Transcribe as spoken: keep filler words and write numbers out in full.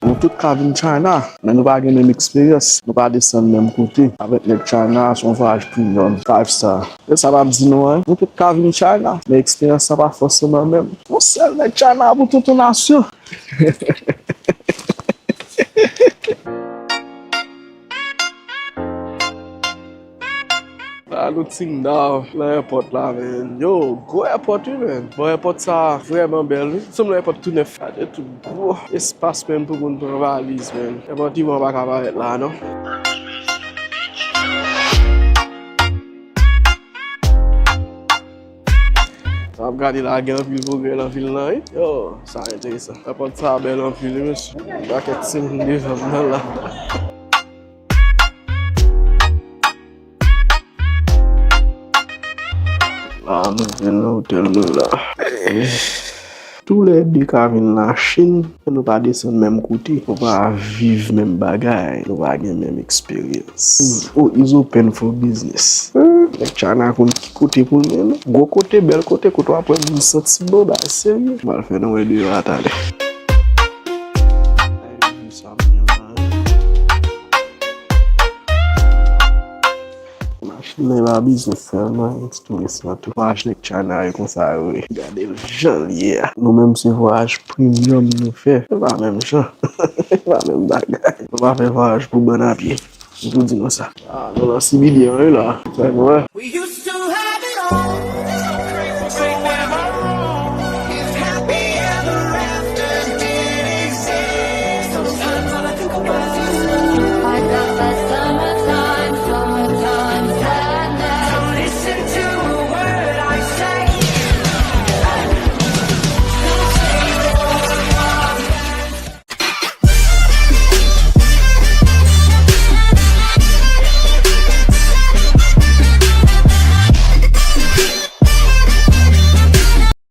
Nou tout ka vin China, men nou pa gen menm eksperyans. Nou pa desann menm kote. Avèk nèg China, se yon vwayaj premium, five star. E sa p ap di nou anyen. Nou tout ka vin China, men eksperyans lan pa fòseman menm. Yon sèl nèg China pou tout yon nasyon. La nou Qingdao nan èpòt la, men. Yo, gwo èpòt wi, men. Bon, èpòt sa vrèman bèl wi. Sanble yon èpòt tou nèf. Gade tout gwo espas, men, pou moun pran valiz, men. Èpòt Iwan pa ka parèt la non. Sa ap gade la, gen anpil pwogrè nan vil lan wi. Yo, sa enteresan. Èpòt sa bèl anpil wi, mesye. Pakèt timoun devan m nan la. La nou vin nan otèl nou la. Toulède ka vin Lachin, men nou pa desann menm kote. Nou pa viv menm bagay. Nou pa gen menm eksperyans. Oh, is open for business. Nèg China konn ki kote pou l mennen. Gwo kote, bèl kote, kote w ap wè moun santi bon, bagay serye. M al fè nou wè deyò a talè. Machin nan pa biznis sèlman, yon ti touris lan tou. Vwayaj nèg China yo konsa yo ye. Gade l jan l ye a. Nou menm se vwayaj premium nou fè. Se pa menm jan. Se pa menm bagay. Nou pa fè vwayaj pou bann a pye. M tou di nou sa. Ah, nou nan C B D an wi la. Fè nou wè.